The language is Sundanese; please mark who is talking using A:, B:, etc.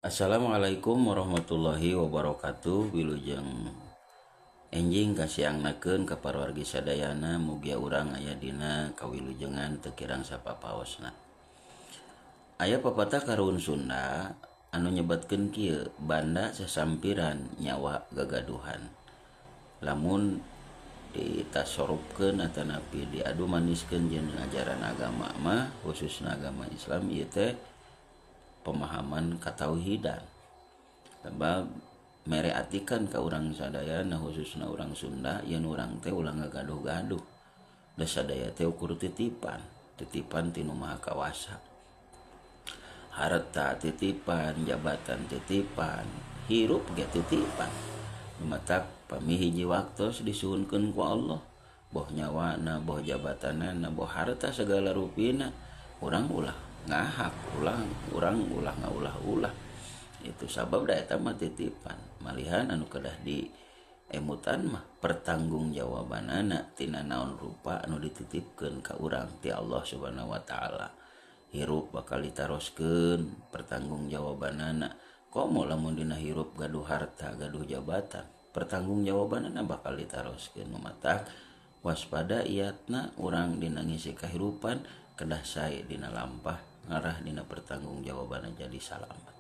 A: Assalamualaikum warahmatullahi wabarakatuh. Wilujeng enjing kasiangnakeun ka parwargi sadayana, mugia urang aya dina kawilujengan teu kirang sapapaosna. Aya papatah karuhun Sunda anu nyebatkeun kieu, banda sasampiran nyawa gagaduhan. Lamun ditasorupkeun atanapi diadu maniskeun jeung ajaran agama mah, khususna agama Islam, ieu teh pemahaman katauhidan. Sebab mere atikan ka urang sadayana, khususna urang Sunda, yen urang teh ulah ngagaduh-gaduh. Da sadaya teh ukur titipan, titipan ti Nu Maha Kawasa. Harta titipan, jabatan titipan, hirup ge titipan. Matak pami hiji waktos disuhunkeun ku Allah, boh nyawana, boh jabatanana, boh harta segala rupina, urang ulah ngahak, urang ulah ngaulah-ulah. Itu sabab da eta mah titipan. Malihan anu kedah di emutan mah pertanggungjawabanana tina naon rupa anu dititipkeun ka urang ti Allah Subhanahu wa taala. Hirup bakal ditaroskeun pertanggungjawabanana. Komo lamun dina hirup gaduh harta, gaduh jabatan, pertanggungjawabanana bakal ditaroskeun. Matak waspada iatna urang dina ngisi kahirupan kedah sae dina lampah ngarah dina pertanggungjawabanana jadi salamat.